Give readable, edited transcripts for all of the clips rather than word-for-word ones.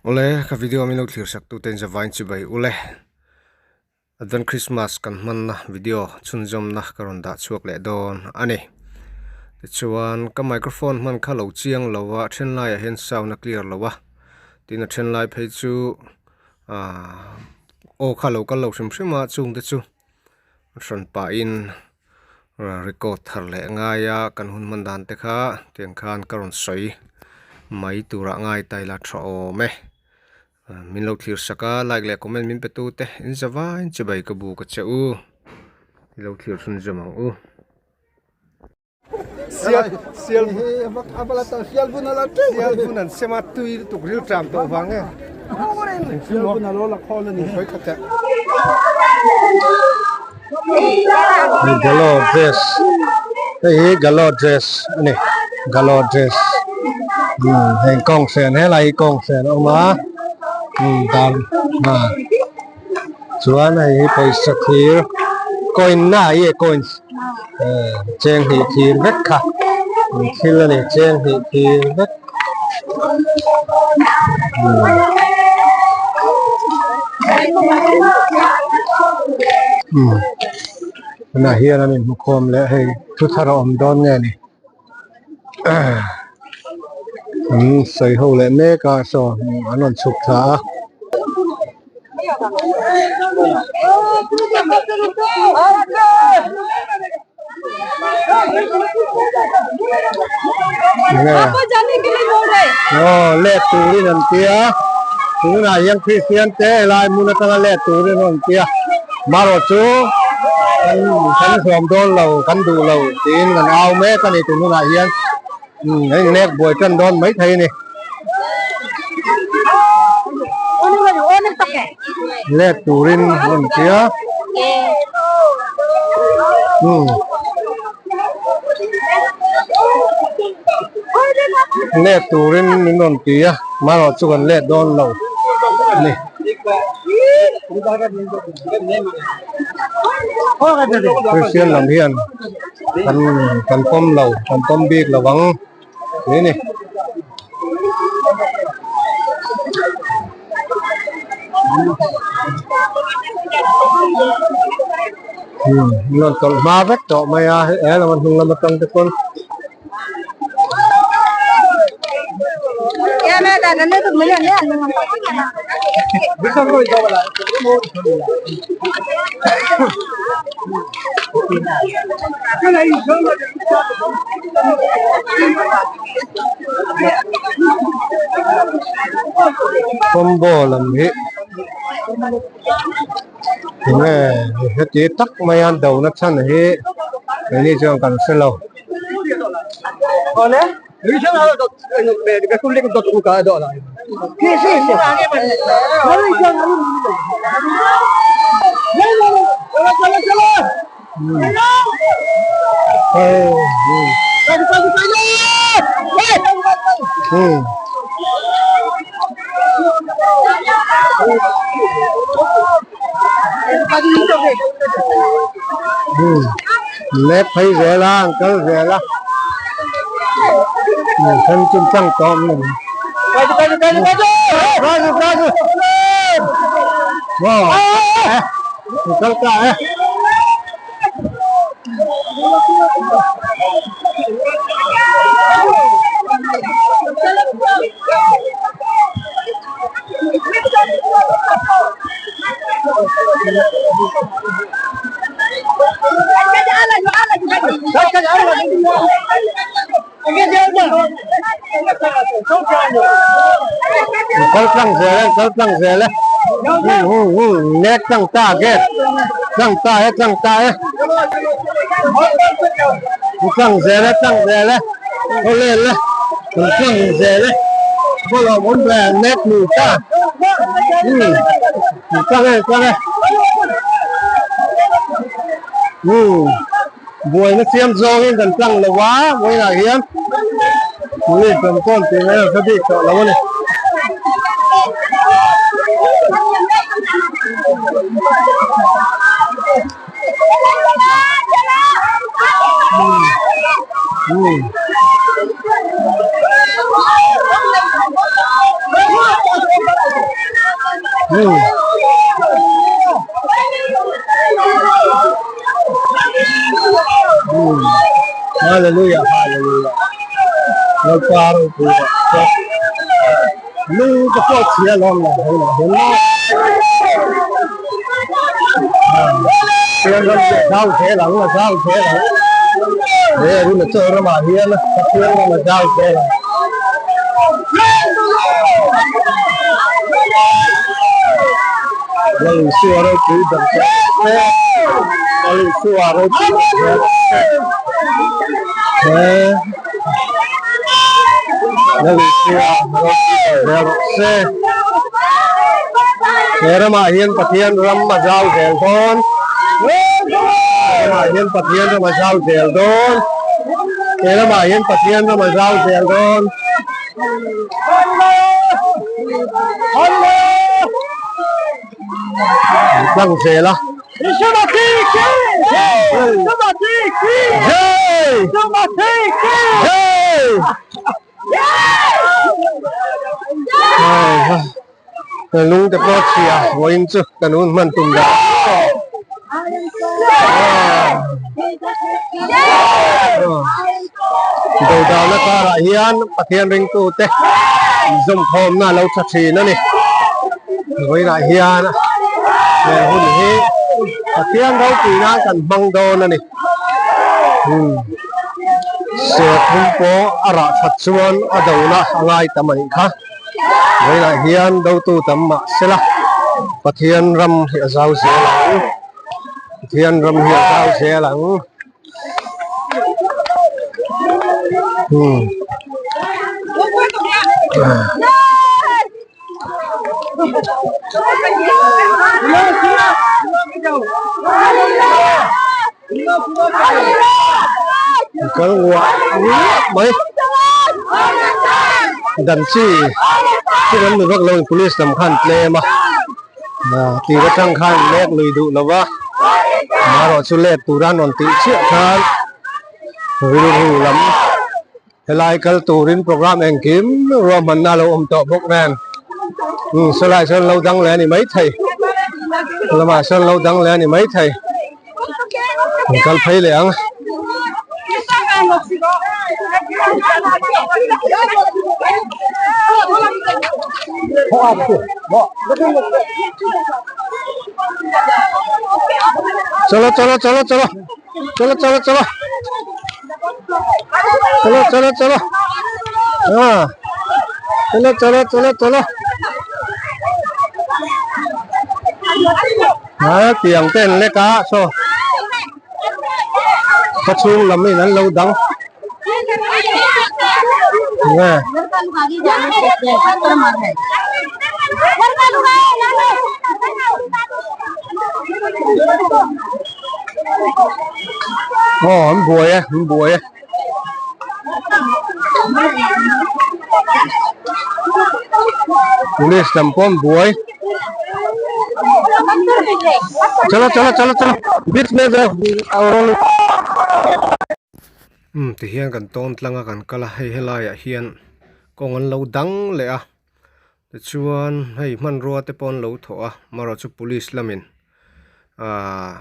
Awle ka video min lo thlir sak tute in zavain chibai ule Advent Christmas kan hmanna video chhunzawmna ka rawn dah chhuak leh dawn a ni. Tichuan ka microphone hman kha lo chiang lo a then laiah hian sound a clear lo a tin a then lai phei chu ahh aw kha lo kal lo hrim hrim a chungte chu hran pahin record thar leh ngai a kan hun hman dan te kha tiang khan ka rawn sawi mai turah ngai ta ila tha awm e min lo thlir sak a like leh comment min pe tu te in za vain chibai ka bu ka che u i lo thlir chhunzawm ang u. Sial sial sial bun ala teuh sial bun an sem a tui lutuk ril tram tawh vang e sial bun alo la khawl ani sawi khat eh Galo dress hei hi galo dress ani galo dress heng kawng hren helai hi kawng hren a awm a dan chuan hei hi pawisa thir coin na hi e coins cheng hnih thir vek kha thil a ni cheng hnih thir vek tunah hian an inhmukhawm leh hei thu thar a awm dawn nge ni an sawi ho leh mek a saw an rawn chhuk thla a. Aw let turin an tia tunah hian Kristian te helai hmun atanga let turin an rawn tia marawh chu kan kan hlawm dawn lo kan duh lo tiin kan au mek a ni tun hunah hian hei nek buai tan dawn maithei a ni. Let turin an rawn tia let turin min rawn ti a marawh chu kan let dawn lo a ni. Kristian lam hian kan kan pawm lo kan pawm bik lo ang ni ni. Rawn tawlh hma vek tawh mai a he lam a hnung lam atang te pawn. Combo lam hi enge heti tak mai a do na chhan hi keini chuan kan hre lo. Let phei zel a an kal zel a then chu tlang tawh an ni kal ta e. Kal tlang zel e kal tlang zel e nek tlang ta gate tlang ta e tlang ta e tlang zel e tlang zel e khawlel e tlang zel e bawlhhlawh awm ve nek hmu ta tlang e tlang e Buaina siam zawngin kan tlang lo a, vawiinah hian police an tawn tih mai a hre bik tawh lo a ni. Hmm. Hallelujah, hallelujah. Lalpa ropui rawh se. Lung te pawh chhia lawm lo ho lah hian maw. Pathian ram chu a zau zel ang, a zau zel ang. He Arunachal ramah hian Pathian ram a zau zel ang. Lal Isua ropui ber zel se. Lal Isua ropui ber zel se. He Lal Isua ropui ber zel rawh se. He ramah hian Pathian ram a zau zel dawn. He ramah hian Pathian ram a zau zel dawn. He ramah hian Pathian ram a zau zel dawn. Tlang zel a. Lung te pawh chhia vawiin chu kan hun hman tum dah. Dodalna karah hian Pathian ringtute inzawmkhawmna a lo tha thin a ni. Vawiinah hian he hun hi Pathian ropui nan kan hmang dawn a ni. Serthum pawh a rah that chuan a dona a ngai ta mai kha. Vawiinah hian dotu tam mah sela Pathian ram hi a zau zel ang. Pathian ram hi a zau zel ang. Kal nguah nguah mai dan chi chu kan ni vak lo in police lam khan tlem a tir atang khan lek lui duh lo va marawh chu let tura an rawn tih chiah khan rilru lam helai kal turin program engkim ruahmanna a lo awm tawh bawk nen umm sawlai sawn lo dang leh a ni maithei lamah sawn lo dang leh a ni maithei an kal phei leh ang. Chalo chalo chalo chalo chalo chalo chalo chalo chalo chalo ah chalo chalo chalo chalo ah tiang te an lek a saw khaw chhung lam in an lo dang nge aw an buai e an buai e police lam pawh an buai chalo chalo chalo chalo beach me umm tihian kan tawn tlang a kan kal a hei helaiah hian kawng an lo dang leh a tichuan hei hmanrua te pawh an lo thawh a amaherawhchu police lamin ahh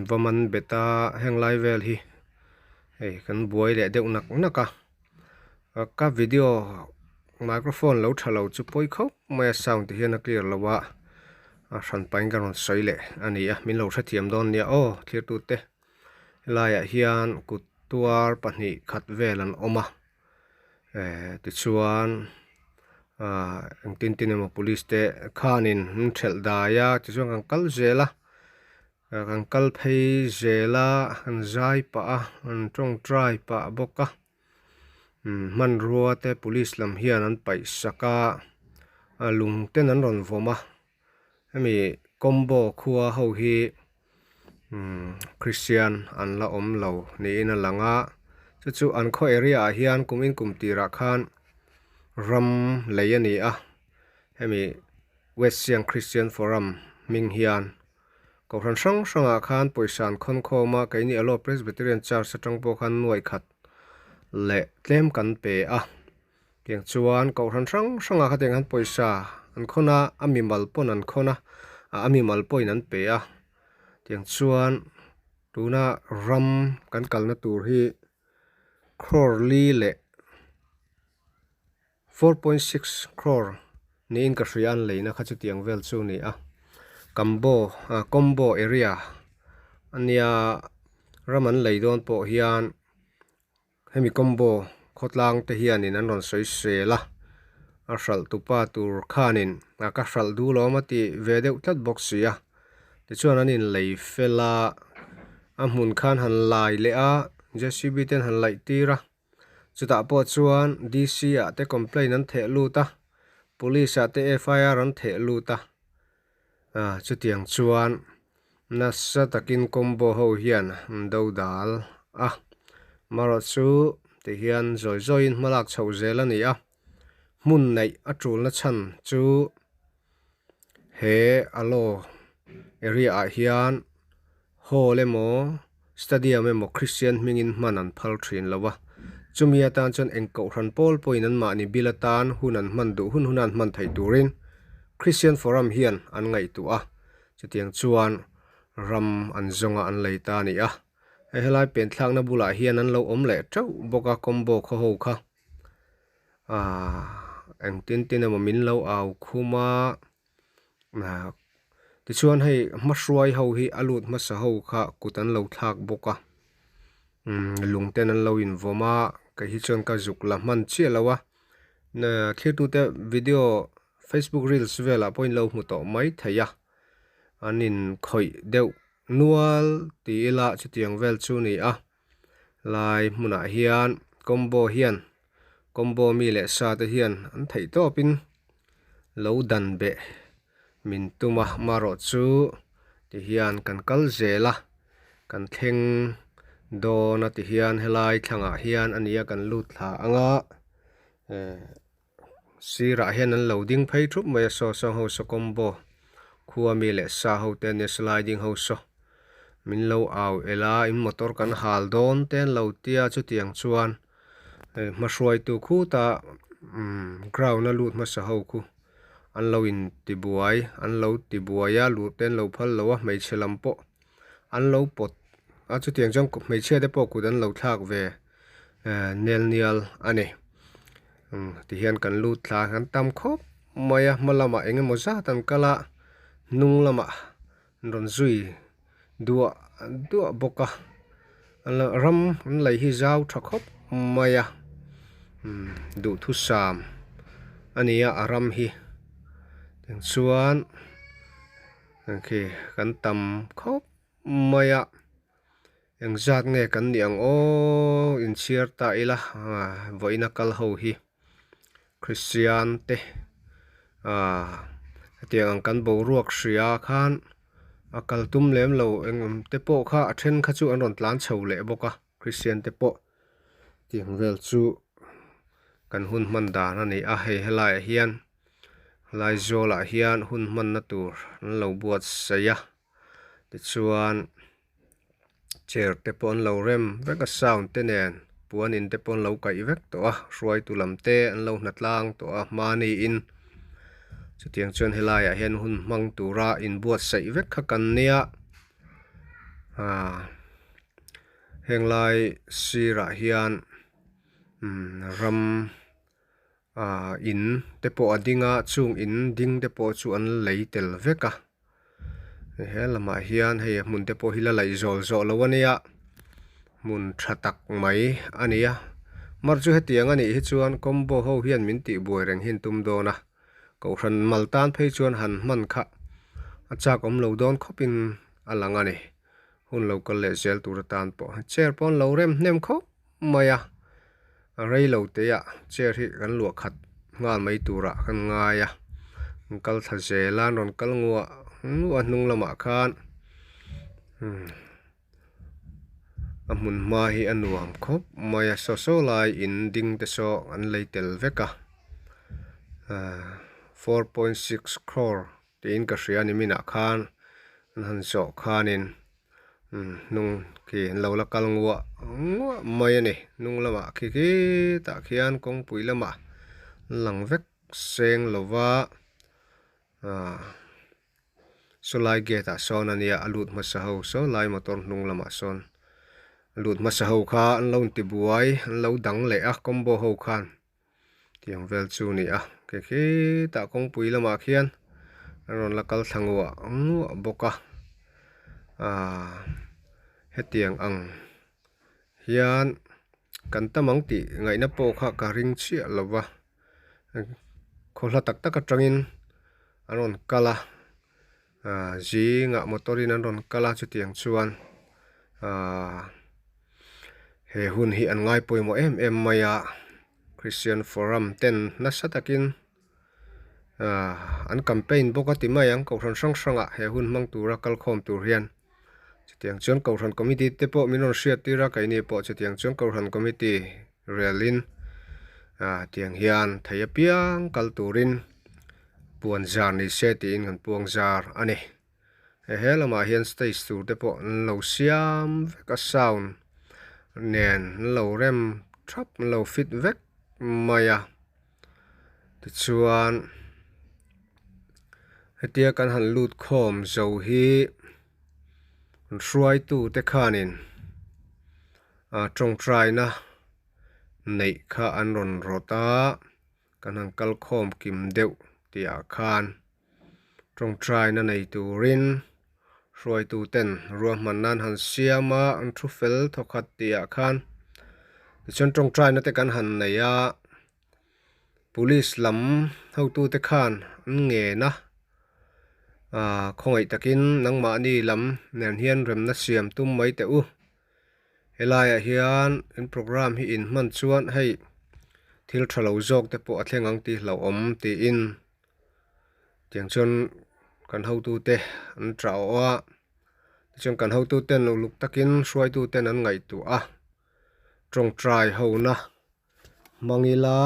va man bet a heng lai vel hi hei kan buai leh deuh nak nak a ka video microphone lo tha lo chu pawi khawp mai a sound te hian a clear lo a a hran pahin ka rawn sawi leh a ni a min lo hrethiam dawn nia aw thirtute helaiah hian kut tuar pahnih khat vel an awm a eh tichuan ah engtin tin emaw police te khanin an thelh dai a tichuan kan kal zel a kan kal phei zel a an zai pah a an tawngtai pah bawk a umm hmanrua te police lam hian an paih sak a a lung ten an rawn vawm a hemi combo khua ho hi umm christian an la awm lo niin a lang a chu chu an khaw area ah hian kum in kum tirah khan ram lei a ni a hemi west siang christian forum hming hian Kohhran hrang hrangah khan pawisa an khawn khawm a, keini Aloha Presbyterian Church atang pawh khan nuai khat leh tlem kan pe a. Tiang chuan Kohhran hrang hrangah khatiang khan pawisa an khawn a a mimal pawn an khawn a a mimal pawhin an pe a tiang chuan tuna ram kan kalna tur hi crore li leh 4.6 crore niin ka hria an leina kha chutiang vel chu a ni a Kambo ah combo area ania ram an lei dawn pawh hian hemi combo khawtlang te hianin an rawn sawi sel a a hralh tupa tur khanin a ka hralh duh lawm a tih ve deuh tlat bawk si a tichuan an inlei fel a a hmun khan han lai leh a J C B ten han laih tir a. Chutah pawh chuan DC ah te complaint an theh lut a, Police ah te FIR an theh lut a. Ah chutiang chuan nasa takin combo ho hian an do dal a. Marawh chu tihian zawi zawiin hmalak chhoh zel a ni a. Hmun neih a tulna chhan chu he a law area ah hian Hall emaw, Stadium emaw Kristian hmingin hman an phal thin lo a. Chumi atan chuan eng kohhran pawl pawhin anmahni bil atan hun an hman duh hun huna an hman theih turin Christian Forum hian an ngaihtuah a. Chutiang chuan ram an zawnga an lei ta a ni a. Hei helai penthlakna bulah hian an lo awm leh teuh bawk a combo khaw ho kha. Aaa engtin tin emaw min lo au khum a. Tichuan hei hmahruai ho hi a lut hmasa ho kha kut an lo thlak bawk a lung ten an lo invawm a kei hi chuan ka zuk la hman chiah lo a thirtute video facebook reels velah pawhin lo hmu tawh mai thei a an inkhawih deuh nual ti ila chutiang vel chu a ni a lai hmunah hian combo hian. Combo mi leh sa te hian an theih tawpin lo dan beh min tum a, marawh chu tihian kan kal zel a, kan thleng dawn a tihian helai thlangah hian a nia kan lut thla ang a, eh sirah hian an lo ding phei thup mai a saw saw ho saw combo khua mi leh sa ho te ania sliding ho saw min lo au el a in motor kan hal dawn te an lo tia chutiang chuan. Hmahruaitu khuta ground a lut hmasa ho khu an lo in tibuai an lo tibuai a luh te an lo phal lo a hmeichhe lam pawh an lo pawt a chutiang chuan hmeichhia te pawh kut an lo thlak ve nel nial a ni tihian kan lut thla an tam khawp mai a hma lamah eng emaw zat an kal a hnung lamah an rawn zui duah duah bawk a ram an lei hi zau tha khawp mai a umm duhthusam a ni a a ram hi tichuan khi kan tam khawp mai a engzat nge kan nih ang aw inchhiar ta ila vawiina kal ho hi. Kristian te aaa hetiang ang kan boruak hria khan a kal tum lem lo eng awm te pawh kha a then kha chu an rawn tlan chho leh bawk a Kristian te pawh tiang vel chu kan hun hman dan a ni a hei helaiah hian Laizawl-ah hian hun hmanna tur an lo buatsaih a tichuan. Chair te pawh an lo rem vek a sound te nen puan in te pawh an lo kaih vek tawh a hruaitu lam te an lo hna tlang tawh a hmaniin chutiang chuan helaiah hian hun hmang tura inbuatsaih vek kha kan nia aaa henglai sirah hian umm ram Aaa in te pawh a ding a chung in ding te pawh chu an lei tel vek a he lamah hian hei a hmun te pawh hi la laih zawl zawh lo a nia hmun tha tak mai a ni a mar chu hetiang a nih hi chuan combo ho hian min tih buai reng hi an tum dawn a kohhran mal tan phei chuan han hman kha a chak awm lo dawn khawpin a lang a ni hun lo kal leh zel tur atan pawh chair pawh an lo rem hnem khawp mai a. A rei lo te ah chair hi kan luah khat nghal mai turah kan ngai a an kal thla zel a an rawn kal nguah nguah a hnung lamah khan umm a hmun hma hi a nuam khawp mai a saw saw lai in ding te saw an lei tel vek a ahh 4.6 crore tiin ka hria a ni minah khan an han zawh khanin. Hnung khi an lo la kal nguah nguah mai a ni hnung lamah khi khitah khian kawngpui lamah an lang vek seng lo va. Aaa saw lai gate ah sawn ania a lut hmasa ho saw lai motor hnung lamah sawn a lut hmasa ho kha an lo inti buai an lo dang leh a combo ho khan tiang vel chu a ni a khi khitah kawngpui lamah khian an rawn la kal thla nguah nguah bawk a aaa hetiang ang hian kan tam ang tih ngaihna pawh kha ka ring chiah lo va. Khaw hla tak tak atangin an rawn kal a ahh zingah motor in an rawn kal a chutiang chuan ahh he hun hi an ngai pawimawh em em mai a Christian forum ten nasa takin ahh an campaign bawk a ti mai ang kohhran hrang hrangah he hun hmang tura kalkhawm tur hian chutiang chuan kohhran committee te pawh min rawn hriat tir a keini pawh chutiang chuan kohhran committee Relin ah tiang hian thei apiang kal turin puan zar ni se tiin kan puang zar a ni. He he lamah hian stage tur te pawh an lo siam vek a sound nen an lo rem thap an lo fit vek mai a tichuan hetia kan han lut khawm zo hi an hruaitu te khanin. ah tawngtaina neih kha an rawn rawt a kan han kal khawm kim deuh tih ah khan tawngtaina nei turin hruaitu ten ruahman nan han siam a an thu fel thawkhat tih ah khan tichuan tawngtaina te kan han nei a police lam hotu te khan an ngen a ah khawngaih takin nangmahni lam nen hian remna siam tum mai teh u. Helaiah hian in program hi in hman chuan hei thil tha lo zawk te pawh a thleng ang tih hlauhawm tiin tiang chuan kan hotu te an tah awh a tichuan kan hotu ten uluk takin hruaitu ten an ngaihtuah a tawngtai ho na hmang ila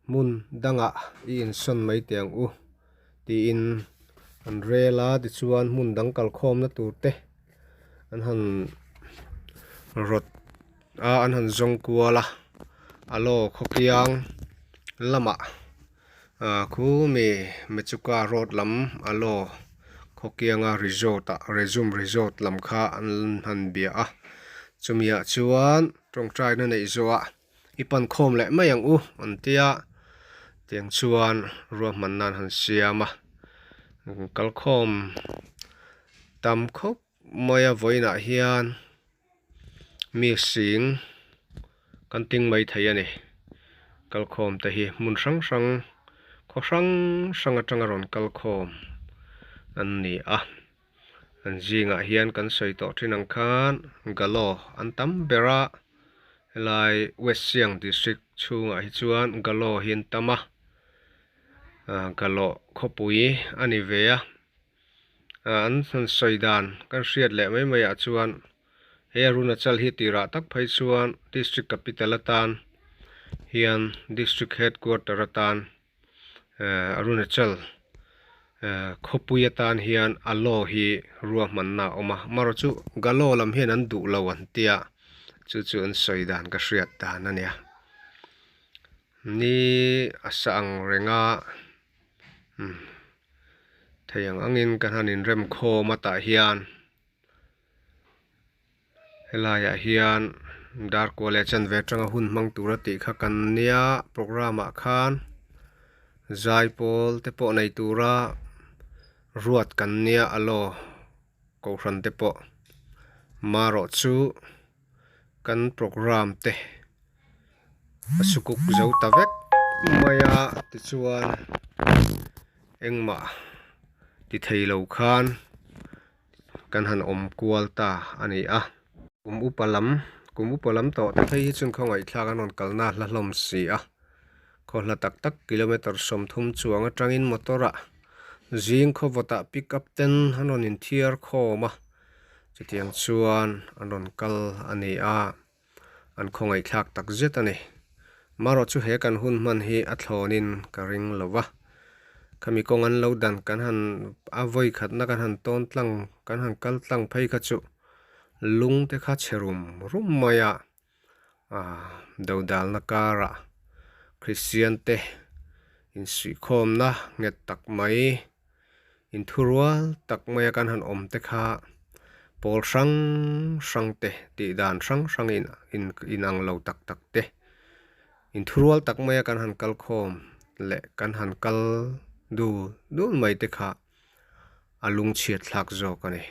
hmun dangah i insawn mai teh ang u tiin an rel a tichuan hmun dang kalkhawmna tur te an han rawt a an han zawng kual a a law khawkiang lamah ah khumi mechuka road lam a law khawkianga resort ah resume resort lam kha an han bia a chumi ah chuan tawngtaina neih zawhah i pan khawm leh mai ang u an tia tiang chuan ruahman nan han siam a kalkhawm tam khawp mai a vawiinah hian mi sing kan ting mai thei a ni kalkhawm te hi hmun hrang hrang khaw hrang hrang atanga rawn kalkhawm an ni a. An zingah hian kan sawi tawh thin ang khan Galo an tam ber a, helai West Siang District chhungah hi chuan Galo hi an tam a, Galo khawpui a ni ve a, an han sawi dan kan hriat leh mai mai ah chuan he Arunachal hi tirah tak phei chuan District Capital atan hian District Headquarter atan Arunachal khawpui atan hian Alo hi ruahmanna a awm a, amaherawhchu Galo lam hian an duh lo an tia, chu chu an sawi dan ka hriat dan a nia. Ni a sa ang reng a, umm thei ang angin kan han inremkhawm a tah hian. Helaiah hian dar kua leh chanve atanga hun hmang tura tih kha kan nia programme ah khan zaipawl te pawh nei tura ruat kan nia a law kohhran te pawh marawh chu kan programme te a sukuk zo ta vek mai a tichuan engmah ti thei lo khan. Kan han awm kual ta a ni a. Kum upa lam, kum upa lam tawh te phei hi chuan khawngaihthlak an rawn kalna a hla hlawm si a. Khaw hla tak tak kilometer 30 chuang atangin motor ah zing khaw vawtah pick up ten an rawn inthiar khawm a, chutiang chuan an rawn kal a ni a. An khawngaihthlak tak zet a ni. Marawh chu he kan hun hman hi a thlawnin ka ring lo va. Khami kawng an lo dan kan han a vawi khatna kan han tawn tlang kan han kal tlang phei kha chu lung te kha chhe rum rum mai a, ah dodalna karah Kristian te. Insuihkhawmna nghet tak mai, inthurual tak maia kan han awm te kha pawl hrang hrang te tih dan hrang hrang in inang lo tak tak te inthurual tak maia kan han kal khawm leh kan han kal dul dul mai te kha a lungchhiat thlak zawk a ni.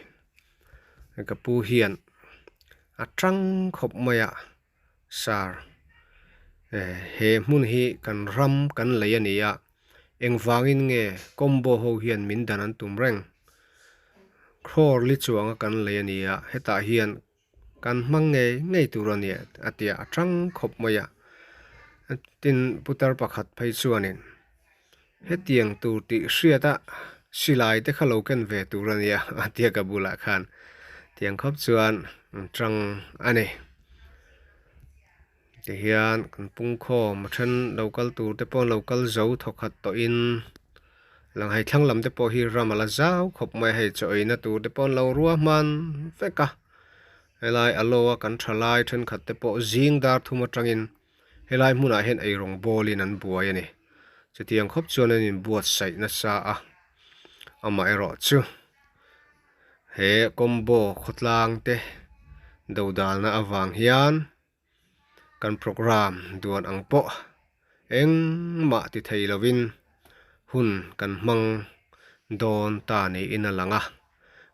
Ka pu hian a tang khawp mai a. Sir, he hmun hi kan ram kan lei a ni a, engvangin nge combo ho hian min dan an tum reng? Crore li chuanga kan lei a ni a, hetah hian kan hmang ngei ngei tur a ni a ti a, a tang khawp mai a. Tin, putar pakhat phei chuanin hetiang tur tih hriat a silai te kha lo ken ve tur a nia a tia ka bulah khan tiang khawp chuan an tang a ni. Tihian kan pungkhawm a then lo kal tur te pawh an lo kal zo thawkhat tawhin lang hei thlang lam te pawh hi ram a la zau khawp mai a hei chaw eina tur te pawh an lo rua hman vek a helai a lo a kan tha lai thenkhat te pawh zing dar thum atangin Helai hmunah hian eirawng bawlin an buai a ni. Chutiang khawp chuan an inbuatsaih nasa a, amaherawh chu he combo khawtlang te dodalna avang hian kan programme duan ang pawh engmah ti thei lovin hun kan hmang dawn ta niin a lang a.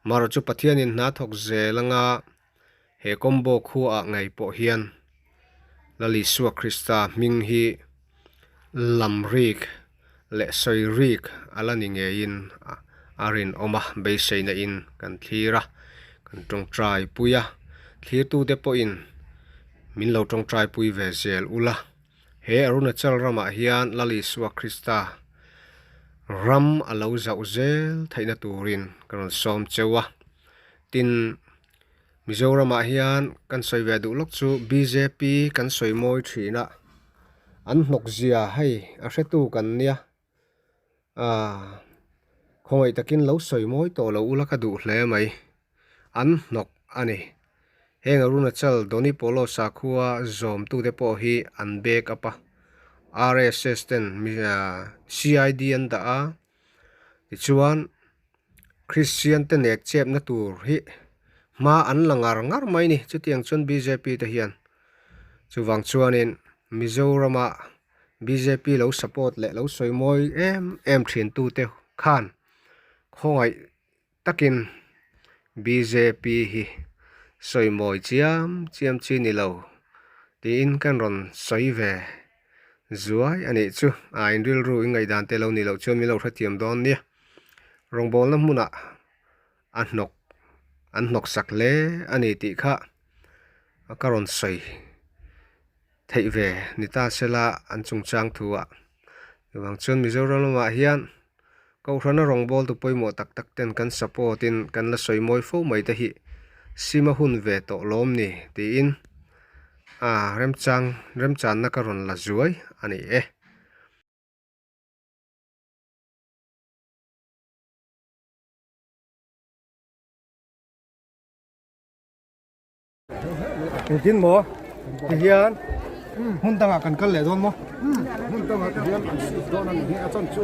Marawh chu Pathianin hna thawk zel anga He combo khuaah ngei pawh hian Lal Isua Krista hming hi lam rik leh sawi rik a la ni ngeiin a rinawm a, beiseina in kan thlir a, kan tawngtai pui a, thlirtute pawhin min lo tawngtai pui ve zel ula. He Arunachal ramah hian Lal Isua Krista ram a lo zauh zel theihna turin ka rawn sawm cheu a, tin Mizoramah hian kan sawi ve duh lawk chu bjp kan sawi mawi thin a, an hnawk zia hei a hretu kan nia, aaa khawngaih takin lo sawi mawi tawh lo ula ka duh hle mai, an hnawk a ni. Heng Arunachal Doni Polo sakhua zawmtute pawh hi an back up a, RSS ten CID an dah a, tichuan. Kristian te nek chepna tur hi hma an la ngar ngar mai ni chutiang chuan bjp te hian chuvang chuanin Mizorama bjp lo support leh lo sawi mawi em em thin tu te khan khawngaih takin bjp hi sawi mawi chiam chiam chi ni lo tiin kan rawn sawi ve zuai a nih chu a inrilru ingaihdan te lo nih loh chuan min lo hrethiam dawn nia. Rawngbawlna hmunah a hnawk an hnawk sak hle a ni tih kha ka rawn sawi theih ve ni ta sela an chungchang thu ah. Chuvang chuan Mizoram lamah hian Kohhrana rawngbawltu pawimawh tak tak ten kan support in kan la sawi mawi fo mai te hi sim a hun ve tawh lawm ni tiin a remchang remchanna ka rawn la zuai a ni e. Engtin maw tihian hmun dangah kan kal leh dawn maw? Hmun dangah tihian an sut dawn a ni hi a chan chu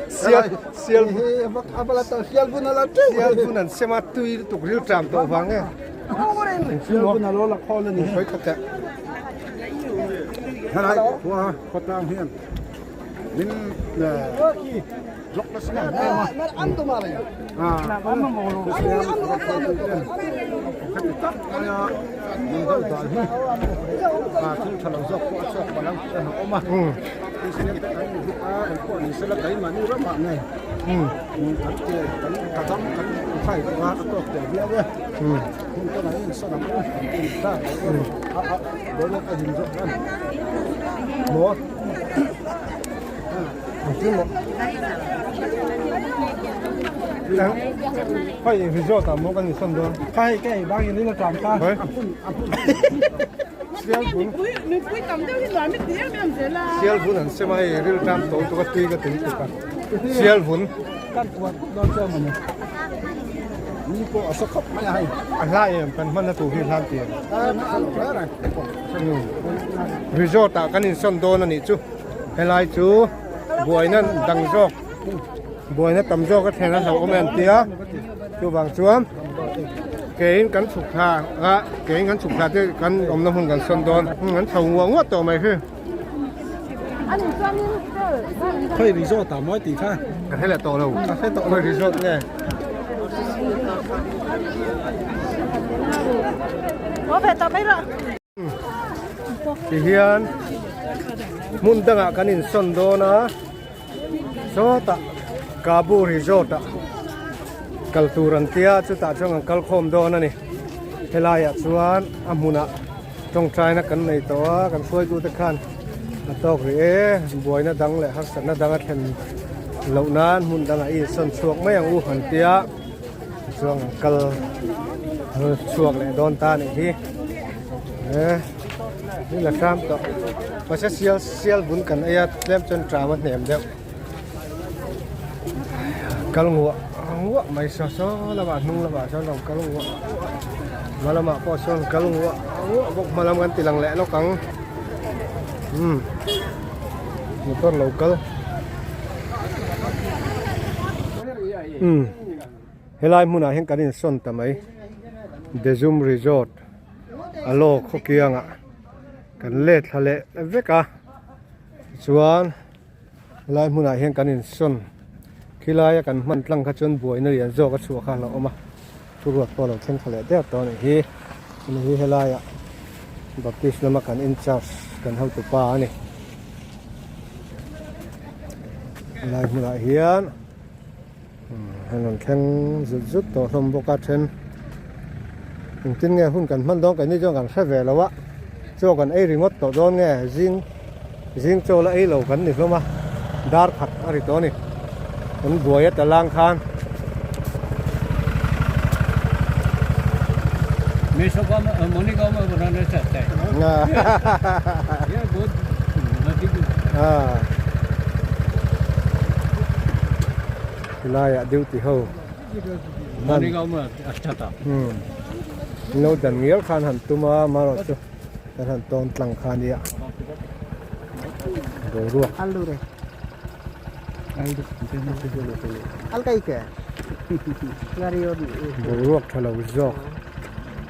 Sial sial sial bun a la teuh sial bun an sem a tui lutuk ril tram tawh vang nge sial bun a lo la khawl a ni sawi khat teh. Helai khua khawtlang hian min block nasa em em a heti tak maia min deuh dan hi thil tha lo zawk pawh a chhuak palh ang tih a hlauhawm a Kristian te kan ni bawk a engpawh ni sela keimahni ramah ngei kan ke kan ka dam kan inhrai tawh a a tawk tel viau e hun te kan insan ang u kan ti ta a a boruak a him zawk ang maw Hei resort ah maw kan insawn dawn Khai cái bang in la tram ta Sial bun Sial bun an sem a hei ril tram tawh lutuk a tui ka tui tuk a Sial bun Kan tuar khawp dawn chuan mawni Ni pawh a sa khawp mai a hei A hla em kan hmanna tur hi hlan tiang Resort ah kan insawn dawn a nih chu. Helai chu buaina dang zawk buaina tam zawk a thlen a hlauhawm e an ti a chuvang chuan keiin kan chhuk thla a keiin kan chhuk thla te kan awmna hmun kan sawn dawn an chho nguah nguah tawh mai hi. Khawi resort ah mawi tih kha? Ka hre leh tawh lo. Ka hre tawh lo. Khawi resort nge? Tihian hmun dangah kan insawn dawn a, sawtah Kabu Resort ah kal tur an tia chutah chuan kan kal khawm dawn a ni. Helaiah chuan a hmunah tawngtaina kan nei tawh a, kan hruaitute khan a tawk rih e, buaina dang leh harsatna dang a thlen loh nan hmun dangah i insawn chhuak mai ang u an tia. Chuan an kal chhuak leh dawn ta anih hi e ni la hram tawh mahse sial sial bun kan ei a tlem chuan tram a hnem deuh kal nguah nguah mai saw saw lamah hnung lamah sawn rawn kal nguah nguah hma lamah pawh sawn kal nguah nguah bawk hma lam kan ti lang leh lawk ang umm motor lo kal umm. Helai hmunah hian kan insawn ta mai Dezum Resort a law khawkiangah kan let thla leh vek a tichuan helai hmunah hian kan insawn khilaia kan hman tlang kha chuan buaina lian zawk a chhuah kha a lo awm a thuruat pawh a lo thleng thla leh der tawh a nih hi hemi hi helaiah Baptist lama kan in charge kan hotu pa a ni helai hmunah hian. An rawn thleng zut zut tawh hlawm bawk a then engtin nge hun kan hman dawn keini chuan kan hre ve lo a chaw kan ei ringawt tawh dawn nge zing zing chaw la ei lo kan ni hlawm a dar khat a ri tawh a ni kan buai a ta lang khan. Helaiah duty ho hman an lo dan ngial khan han tum a amaherawh chu kan han tawn tlang kha ania boruak boruak tha lo zawk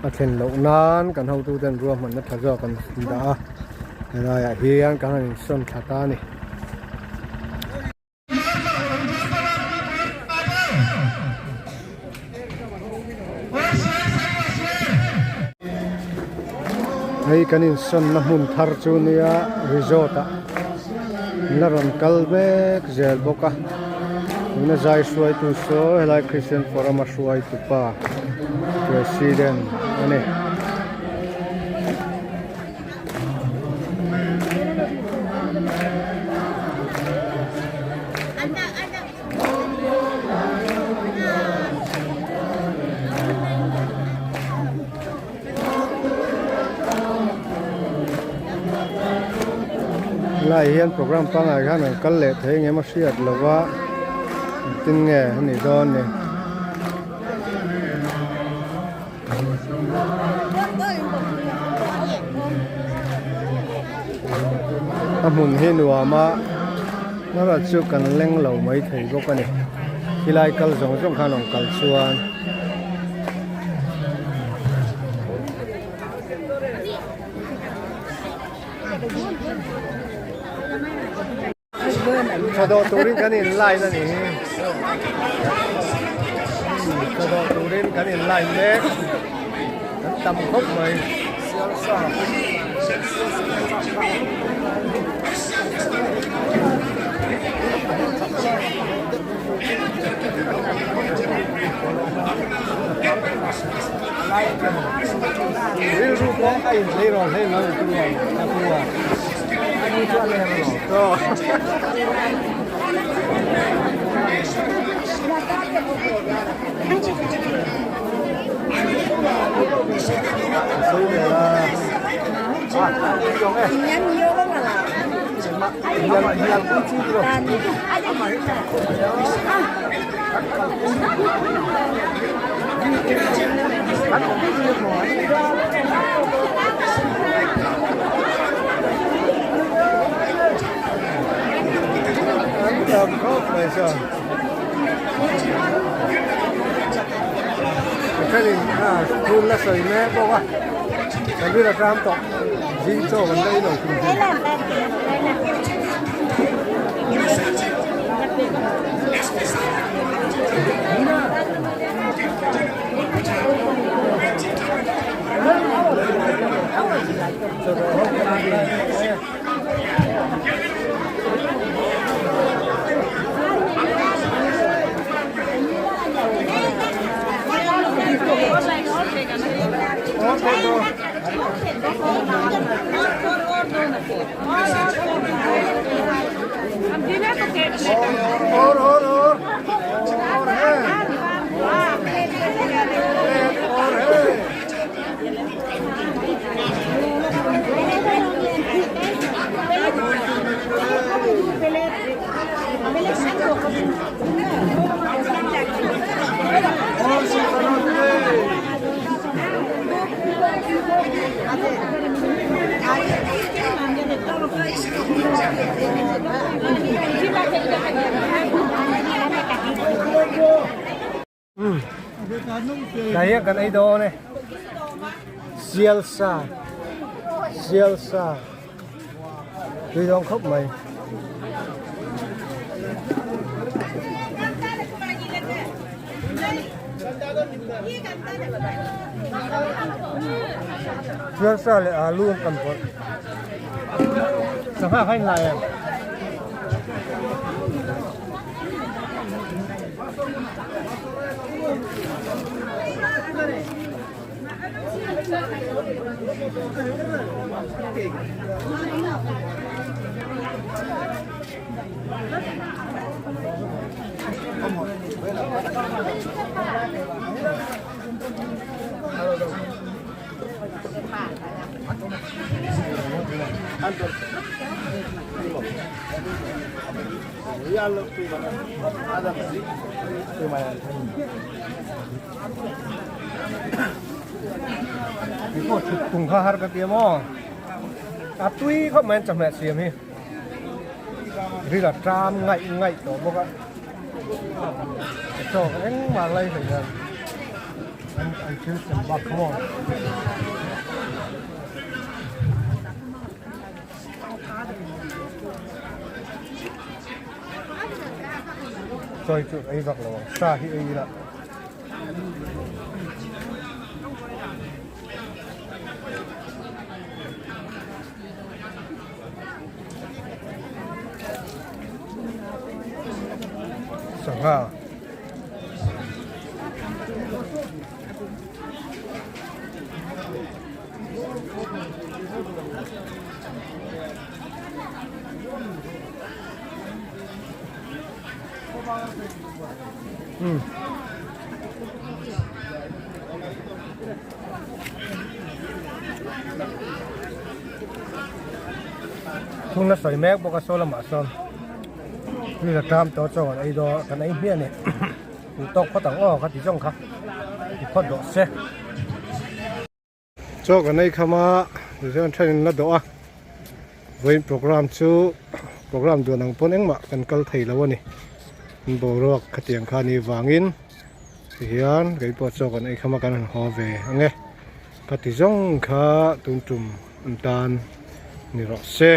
a thlen loh nan kan hotu ten ruahmanna tha zawk an dah a helaiah hian kan han insawn thla ta a ni. Hei kan insawnna hmun thar chu nia resort ah la rawn kal mek zel bawk a tuna zai hruaitu saw helai Christian forum a hruaitu pa president a ni. Helai hian program pangngai khan an kal leh thei engemaw hriat lova engtin nge a nih dawn ni. A hmun hi nuam a erawh chu kan leng lo mai thei bawk a ni helai kal zawng zawng khan rawn kal chuan. Tha dawh turin kan in line a ni hi tha dawh turin kan in line mek kan tam khawp mai. Rilru pawh a inhleirawl hle mai a pu a. tam khawp mai saw. Thenin a thun la sawi mek bawk a, kan rin a tang tawh zing chaw kan la ilo hrim hrim. Tah hian kan ei dawn e sial sa sial sa tui dawn khawp mai. Sial sa leh alu an kan pawlh sangha kha a inlai em. Keipawh thut tung kha har ka ti a maw a tui khawp mai an chawhmeh siam hi ril a tram ngaih ngaih tawh bawk a chaw engmah lai hlei hian an thil sem bak kha maw. Chawi chu ei vak lo ang sa hi ei ila. Sangha. Thung la sawi mek bawk a saw lamah sawn mi la ṭam tawh chaw kan ei dawn kan ei hmiah a ni duh tawk phawt ang aw ka ti zawng kha ti phawt rawh se. Chaw kan ei kham a tichuan then in la dawh a vawiin program chu program duan ang pawn engmah kan kal thei lo a ni an boruak khatiang kha a nih vangin tihian keipawh chaw kan ei kham a kan han haw ve ang e ka ti zawng kha tun tum an tan ni rawh se.